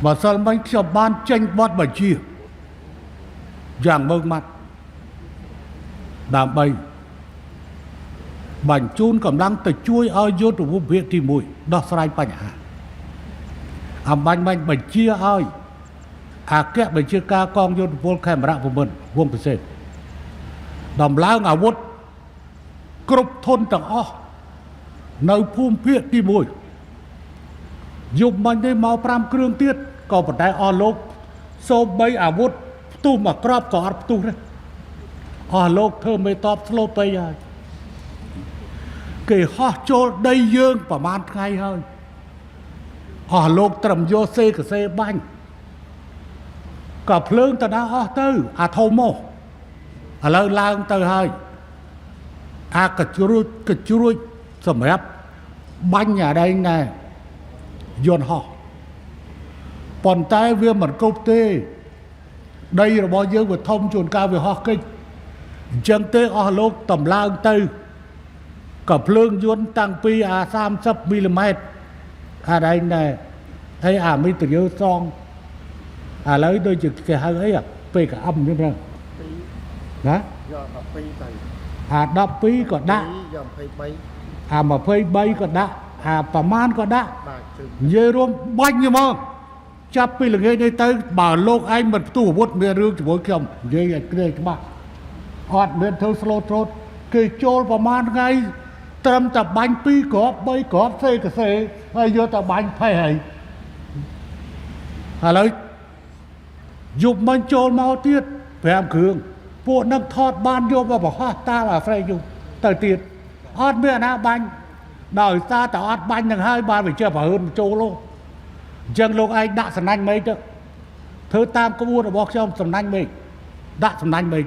បើសិលមិញខ្ញុំបានចេញបទបញ្ជាយ៉ាងម៉ឺងម៉ាត់ដើម្បីបញ្ជូនកម្លាំងទៅជួយឲ្យយុទ្ធភូមិភាគទី1ដោះស្រាយបញ្ហាអំបញ្ញមិញបញ្ជាឲ្យអគ្គបញ្ជាការកងយោធពលខេមរៈភូមិន្ទវងពិសេសដំឡើងអាវុធគ្រប់ធនទាំងអស់នៅភូមិភាគទី1យប់មិញនេះមក5គ្រឿងទៀតក៏ប៉ុន្តែអស់លោកសូម្បីអាវុធផ្ទុះមួយគ្រាប់ក៏អត់ផ្ទុះដែរអស់លោកធ្វើមេតបស្លូតពេកហើយគេហោះចូលដីយើងប្រហែលថ្ងៃហើយអស់លោកត្រឹមយកសេកសេបាញ់ក៏ភ្លើងទៅដល់អស់ទៅអាធំមកឥឡូវឡើងទៅហើយអាកជ្រួចកជ្រួចសម្រាប់បាញ់អាដែងណែយន្តហោះប៉ុន្តែវាមិនគ្រប់ទេដីរបស់យើងវាធំជួនកាលវាហោះកិច្ចអញ្ចឹងទេអស់លោកតម្លើងទៅក៏ភ្លើងយន្តតាំងពីអា30មីលីម៉ែត្រអាដែងណែហើយអាមីត្រយសងឥឡូវដូចជាគេហៅអីពេកអឹមហ្នឹងណា យក12ទៅ អា12ក៏ដាក់ យក23 អា23ក៏ដាក់អាប្រមាណក៏ដាក់ បាទជឿ និយាយរួមបាញ់ហ្មងចាប់ពីល្ងាចនេះទៅបើលោកឯងមិនផ្ទុះអាវុធមានរឿងជាមួយខ្ញុំនិយាយឲ្យគ្នាច្បាស់អត់មានធ្វើ slow throat គេចូលប្រមាណថ្ងៃត្រឹមតែបាញ់2គ្រាប់3គ្រាប់សេកសេហើយយកតែបាញ់ផេះហើយឥឡូវយប់មិញចូលមកទៀត5គ្រឿងពួកនឹងថតបានយកមកបង្ហោះតាមអាហ្វ្រិកយប់ទៅទៀតអត់មានអាណាបាញ់ដោយសារតែអត់បាញ់នឹងហើយបានវាជាប្រហើនចូលលោកអញ្ចឹងលោកឯងដាក់សំណាញ់មេឃទៅធ្វើតាមក្បួនរបស់ខ្ញុំសំណាញ់មេឃដាក់សំណាញ់មេឃ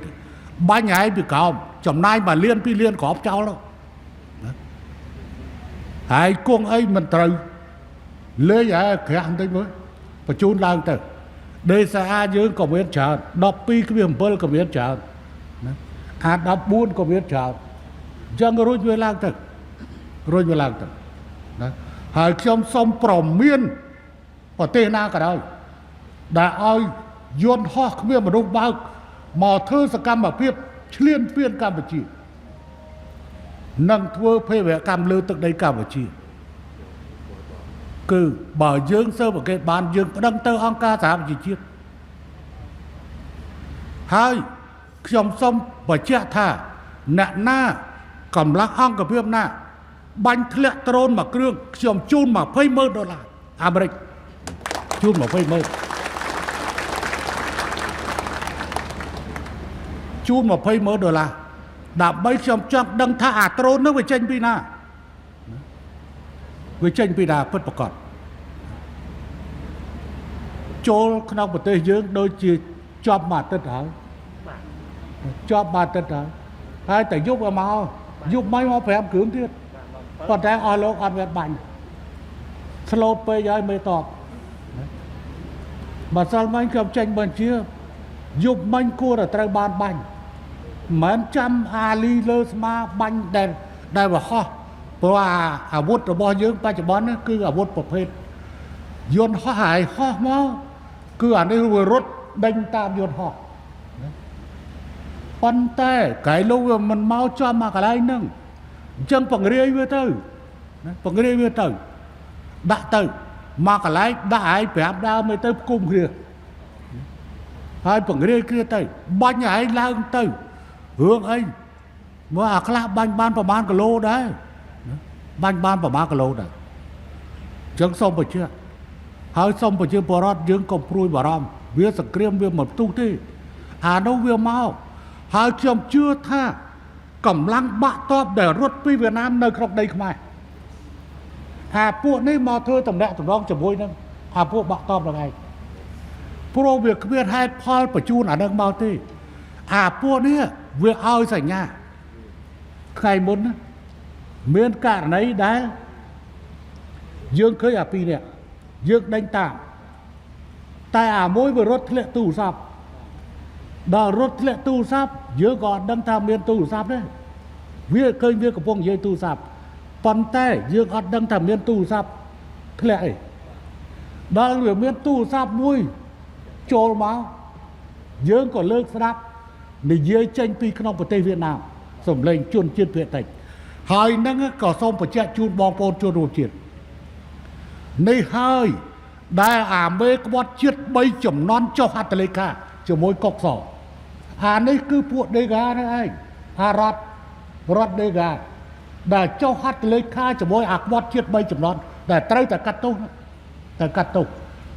បាញ់ហើយពីក្រោមចំណាយ1លាន2លានគ្រាប់ចោលទៅហើយគង់អីមិនត្រូវលេងហើយក្រាស់បន្តិចមើលបញ្ជូនឡើងទៅ DCA យើងក៏មានច្រើន12.7ក៏មានច្រើនណាអា14ក៏មានច្រើនអញ្ចឹងរួចវាឡើងទៅរួចវាឡើងទៅណាហើយខ្ញុំសូមប្រមានប្រទេសណាក៏ដោយដែលឲ្យយន្តហោះគ្មានមនុស្សបើកមកធ្វើសកម្មភាពឈ្លានពានកម្ពុជានិងធ្វើភេរវកម្មលើទឹកដីកម្ពុជាគឺបើយើងស៊ើបអង្កេតបានយើងប្តឹងទៅអង្គការសហប្រជាជាតិហើយខ្ញុំសូមបញ្ជាក់ថាអ្នកណាកម្លាំងអង្គភាពណាបាញ់ធ្លាក់ដ្រូនមួយគ្រឿងខ្ញុំជូន20,000ដុល្លារអាមេរិកជូន20,000ជូន20,000ដុល្លារដើម្បីខ្ញុំចង់ដឹងថាអាដ្រូននោះវាចេញពីណាវាចេញពីណាពិតប្រាកដចូលក្នុងប្រទេសយើងដូចជាជាប់មួយអាទិត្យហើយជាប់មួយអាទិត្យហើយហើយតែយប់ឲ្យមកយប់មិនមក5គ្រឿងទៀតប៉ុន្តែអស់លោកអត់មានបាញ់ស្លូតពេកហើយមេតបបើសិលមិញខ្ញុំចេញបញ្ជាយប់មិញគួរតែត្រូវបានបាញ់មិនមែនចាំអាលីលើស្មាបាញ់ដែលវាហោះព្រោះអាវុធរបស់យើងបច្ចុប្បន្នគឺអាវុធប្រភេទយន្តហោះហើយហោះមកគឺអានេះវារត់ដេញតាមយន្តហោះប៉ុន្តែកែលោកវាមិនមកចំមកកន្លែងហ្នឹងអញ្ចឹងបង្រាយវាទៅណាបង្រាយវាទៅដាក់ទៅមកកន្លែងដាក់ឲ្យ5ដើមទៅផ្គុំគ្នាហើយបង្រាយគ្នាទៅបាញ់ឲ្យឡើងទៅរឿងអីមកអាខ្លះបាញ់បានប្រហែលគីឡូដែរបាញ់បានប្រហែលគីឡូដែរអញ្ចឹងសូមបញ្ជាក់ហើយសូមប្រជាពលរដ្ឋយើងកុំព្រួយបារម្ភវាសង្គ្រាមវាមិនផ្ទុះទេអានោះវាមកហើយខ្ញុំជឿថាកម្លាំងបាក់តបដែលរត់ពីវៀតណាមនៅក្នុងដីខ្មែរអាពួកនេះមកធ្វើតំណាក់តំណងជាមួយនឹងអាពួកបាក់តបហ្នឹងឯងព្រោះវាគ្មានហេតុផលបញ្ជូនអានឹងមកទេអាពួកនេះវាឲ្យសញ្ញាថ្ងៃមុនណាមានករណីដែលយើងឃើញអាពីរនេះយើងដេញតាមតែអាមួយវារត់ធ្លាក់ទូរស័ព្ទដល់រត់ធ្លាក់ទូរស័ព្ទយើងក៏អត់ដឹងថាមានទូរស័ព្ទទេវាឃើញវាកំពុងនិយាយទូរស័ព្ទប៉ុន្តែយើងអត់ដឹងថាមានទូរស័ព្ទធ្លាក់អី ដល់វាមានទូរស័ព្ទមួយចូលមកយើងក៏លើកស្ដាប់និយាយចេញពីក្នុងប្រទេសវៀតណាមសម្លេងជនជាតិភាគតិចហើយនឹងក៏សូមបញ្ជាក់ជូនបងប្អូនជនរួមជាតិនេះហើយដែលអាមេក្បត់ជាតិ3ចំណន់ចុះហត្ថលេខាជាមួយកុកសអានេះគឺពួកដេកាហ្នឹងឯងអារដ្ឋដេកាដែលចុះហត្ថលេខាជាមួយអាក្បត់ជាតិ3ចំណន់ដែលត្រូវតែកាត់ទោសតែកាត់ទោស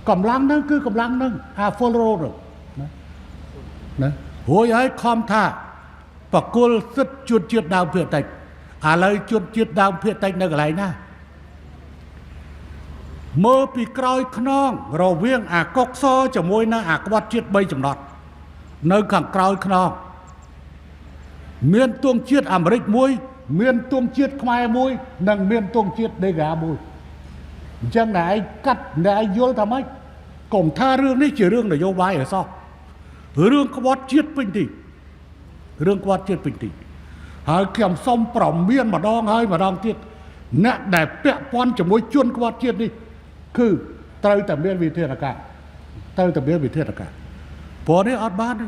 កម្លាំងហ្នឹងគឺកម្លាំងហ្នឹងអា full road ណាណារួចហើយខំថាបកគលសិទ្ធជនជាតិដើមភាគតិចឥឡូវជនជាតិដើមភាគតិចនៅកន្លែងណាមើលពីក្រោយខ្នងរវាងអាកុកសជាមួយនឹងអាក្បត់ជាតិ3ចំណត់នៅខាងក្រោយខ្នងមានទង់ជាតិអាមេរិកមួយមានទង់ជាតិខ្មែរមួយនិងមានទង់ជាតិដេកាមួយអញ្ចឹងណែឯងកាត់ណែឯងយល់ថាម៉េចកុំថារឿងនេះជារឿងនយោបាយឲ្យសោះរឿងក្បត់ជាតិពេញទីរឿងក្បត់ជាតិពេញទីហើយខ្ញុំសូមប្រមានម្ដងហើយម្ដងទៀតអ្នកដែលពាក់ព័ន្ធជាមួយជនក្បត់ជាតិនេះគឺត្រូវតែមានវិធានការត្រូវតែមានវិធានការព្រោះនេះអត់បានទេឥ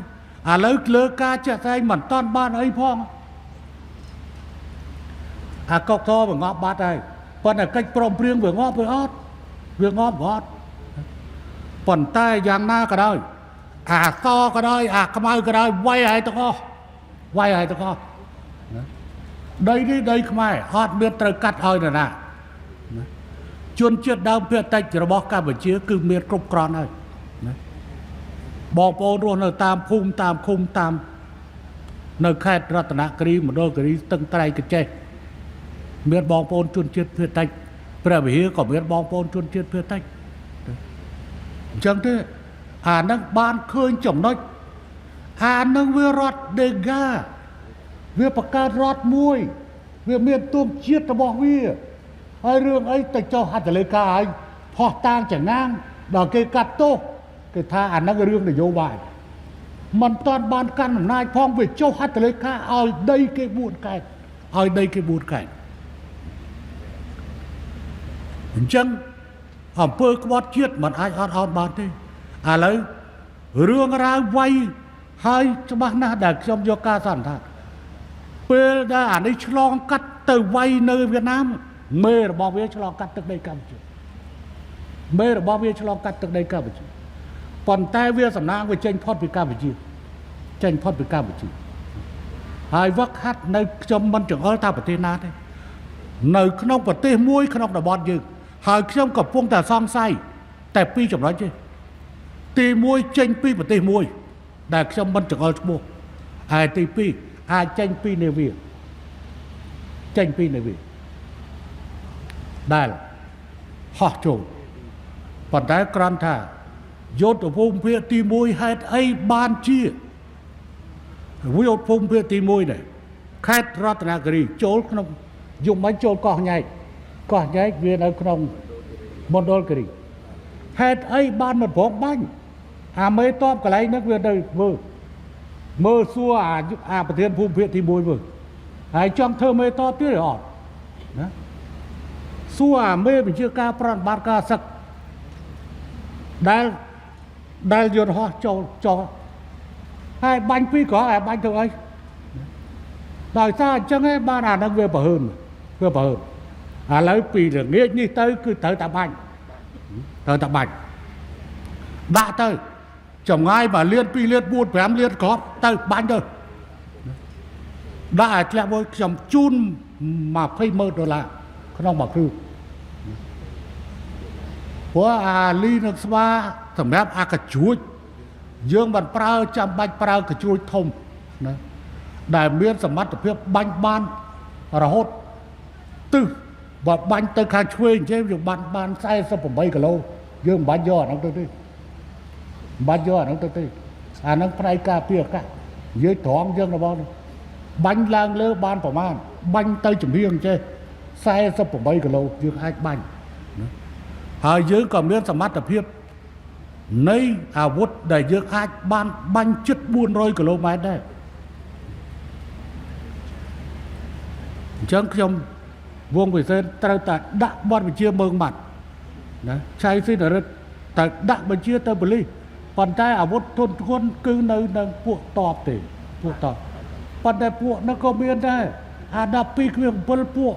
ឡូវលើការចាក់ស្ដែងមិនតាន់បានអីផងអាកុកធវាងាប់បាត់ហើយប៉ុន្តែកិច្ចព្រមព្រៀងវាងាប់វាអត់វាងាប់អត់ប៉ុន្តែយ៉ាងណាក៏ដោយអាសក៏ដោយអាខ្មៅក៏ដោយវាយឲ្យទាំងអស់វាយឲ្យទាំងអស់ណាដីនេះដីខ្មែរអត់មានត្រូវកាត់ឲ្យនរណាណាជនជាតិដើមភាគតិចរបស់កម្ពុជាគឺមានគ្រប់គ្រាន់ហើយណាបងប្អូនរស់នៅតាមភូមិតាមឃុំតាមនៅខេត្តរតនគិរីមណ្ឌលគិរីស្ទឹងត្រែងកញ្ចេះមានបងប្អូនជនជាតិភាគតិចព្រះវិហារក៏មានបងប្អូនជនជាតិភាគតិចអញ្ចឹងទេអានឹងបានឃើញចំណុចអានឹងវារដ្ឋដេកាវាបង្កើតរដ្ឋមួយវាមានទង់ជាតិរបស់វាហើយរឿងអីទៅចុះហត្ថលេខាឲ្យផោះតាងចងាងដល់គេកាត់ទោសគេថាអានឹងរឿងនយោបាយមិនតាន់បានកាន់អំណាចផងវាចុះហត្ថលេខាឲ្យដីគេ4កែតឲ្យដីគេ4កែតអញ្ចឹងអំពើក្បត់ជាតិមិនអាចអត់អោនបានទេឥឡូវរឿងរ៉ាវវៃហើយច្បាស់ណាស់ដែលខ្ញុំយកការសន្និដ្ឋានពេលដែលអានេះឆ្លងកាត់ទៅវៃនៅវៀតណាមមេរបស់វាឆ្លងកាត់ទឹកដីកម្ពុជាមេរបស់វាឆ្លងកាត់ទឹកដីកម្ពុជាប៉ុន្តែវាសំណាងវាចេញផុតពីកម្ពុជាចេញផុតពីកម្ពុជាហើយវឹកហាត់នៅខ្ញុំមិនចង្អុលថាប្រទេសណាទេនៅក្នុងប្រទេសមួយក្នុងតំបន់យើងហើយខ្ញុំកំពុងតែសង្ស័យតែពីរចំណុចទេទី1ចេញពីប្រទេសមួយដែលខ្ញុំមិនចង្អុលឈ្មោះហើយទី2អាចចេញពីនាវាចេញពីនាវាដែលហោះចូលប៉ុន្តែគ្រាន់ថាយុទ្ធភូមិភាគទី1ហេតុអីបានជាយុទ្ធភូមិភាគទី1នេះខេត្តរតនគិរីចូលក្នុងយំមិនចូលកោះញែកកោះញែកវានៅក្នុងមណ្ឌលគិរីហេតុអីបានមិនព្រមបាញ់អាមេតបកន្លែងហ្នឹងវាទៅមើលសួរអាប្រធានភូមិភាគទី1មើលហើយចង់ធ្វើមេតបទៀតអត់ណាសួរអាមេបញ្ជាការប្រតិបត្តិការសឹកដែលយន្តហោះចូលចុះហើយបាញ់ពីរក្រហើយបាញ់ធ្វើអីដោយសារអញ្ចឹងឯងបានអានឹងវាប្រហើនវាប្រហើនឥឡូវពីល្ងាចនេះទៅគឺត្រូវតែបាញ់ត្រូវតែបាញ់ដាក់ទៅចម្ងាយ1លាន2លាន4 5លានគ្រាប់ទៅបាញ់ទៅដាក់ឲ្យធ្លាក់មួយខ្ញុំជូន20,000ដុល្លារក្នុងមួយគ្រឿងព្រោះអាលីនឹងស្វាសម្រាប់អាកជ្រួចយើងមិនប្រើចាំបាច់ប្រើកជ្រួចធំណាដែលមានសមត្ថភាពបាញ់បានរហូតទិសបើបាញ់ទៅខាងឆ្វេងអញ្ចឹងយើងបាន48គីឡូយើងមិនបាញ់យកអាហ្នឹងទៅទេមិនបាញ់យកអាហ្នឹងទៅទេអាហ្នឹងផ្នែកការពារអាកាសនិយាយត្រង់យើងរបស់បាញ់ឡើងលើបានប្រមាណបាញ់ទៅចំហៀងចេះ48គីឡូយើងអាចបាញ់ណាហើយយើងក៏មានសមត្ថភាពនៃអាវុធដែលយើងអាចបានបាញ់ជិត400គីឡូម៉ែត្រដែរអញ្ចឹងខ្ញុំវងពិសេសត្រូវតែដាក់បទវិជាមើងម៉ាត់ណាឆៃស៊ីនរិទ្ធ ត្រូវដាក់បញ្ជាទៅប៉ូលីសប៉ុន្តែអាវុធធនធ្ងន់គឺនៅនឹងពួកតបទេពួកតបប៉ុន្តែពួកនោះក៏មានដែរអា12.7ពួក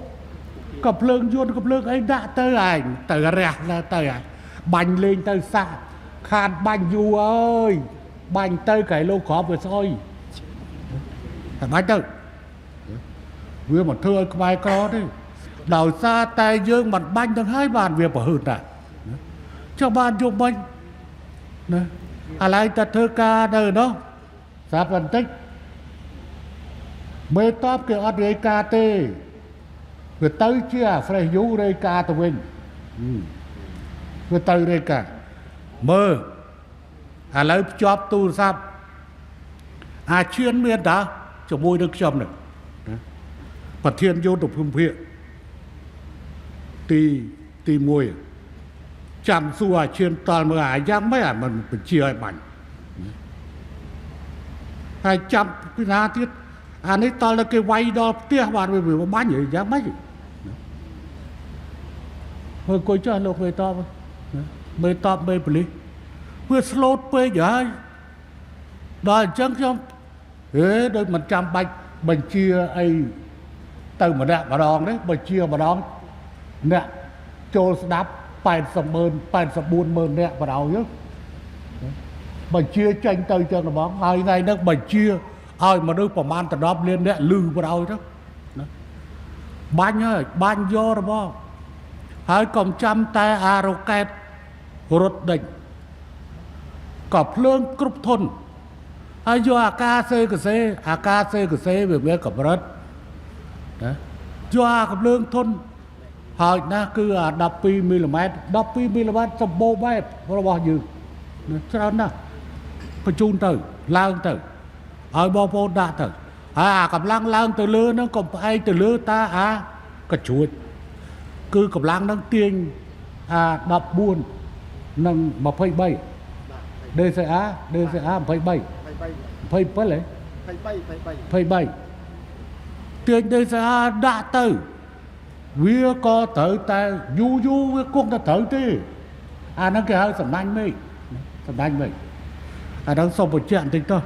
ក៏ភ្លើងយន្តក៏ភ្លើងអីដាក់ទៅឯងទៅរះទៅឯងបាញ់លេងទៅសាក់ខានបាញ់យូរអើយបាញ់ទៅកែលោកក្របវាស្អុយតែបាញ់ទៅវាមិនធ្វើឲ្យខ្មែរក្រទេដោយសារតែយើងមិនបាញ់ទាំងហើយបានវាប្រហឺតដែរចុះបានយប់មិញណាឥឡូវតែធ្វើការនៅនោះស្រាប់បន្តិចមេតបគេអត់រាយការណ៍ទេវាទៅជាអា fresh you រាយការណ៍ទៅវិញវាទៅរាយការណ៍មើលឥឡូវភ្ជាប់ទូរស័ព្ទអាឈៀនមានតាជាមួយនឹងខ្ញុំនេះប្រធានយោធភូមិភាគទី1ចាំសួរអាឈៀនតល់មើលអាយ៉ាងម៉េចអាមិនបញ្ជាឲ្យបាញ់ហើយចាំពីណាទៀតអានេះតល់ទៅគេវាយដល់ផ្ទះបានវាបាញ់យ៉ាងម៉េចមើលអង្គុយចុះលោកមេតបមេតបមេប៉ូលីសវាស្លូតពេកហើយដល់អញ្ចឹងខ្ញុំហេដូចមិនចាំបាច់បញ្ជាអីទៅម្នាក់ម្ដងនេះបញ្ជាម្ដងអ្នកចូលស្ដាប់80ម៉ឺន84ម៉ឺនអ្នកបដ ாய் យើងបញ្ជាចេញទៅចឹងហ្មងហើយថ្ងៃហ្នឹងបញ្ជាឲ្យមនុស្សប្រមាណទៅ10លានអ្នកលឺបដ ாய் ទៅណាបាញ់ហើយបាញ់យករបស់ហើយកុំចាំតែអារ៉ុកែតរត់ដេញក៏ភ្លើងគ្រប់ធនហើយយកអាកាសេកសេអាកាសេកសេវាមានកម្រិតណាយកអាកំភ្លើងធនហើយណាគឺអា12មីលីម៉ែត្រ12មីលីម៉ែត្រសម្បូរបែបរបស់យើងច្រើនណាស់បញ្ជូនទៅឡើងទៅឲ្យបងប្អូនដាក់ទៅហើយអាកម្លាំងឡើងទៅលើហ្នឹងកុំផ្អែកទៅលើតាអាកជ្រួចគឺកម្លាំងហ្នឹងទាញអា14និង23 DCA DCA 23 27ហ៎ 23 23ទាញ DCA ដាក់ទៅវាក៏ត្រូវតែយូរយូរវាគង់តែត្រូវទេអាហ្នឹងគេហៅសំណាញ់មេឃសំណាញ់មេឃអាហ្នឹងសូមបញ្ជាក់បន្តិចទៅ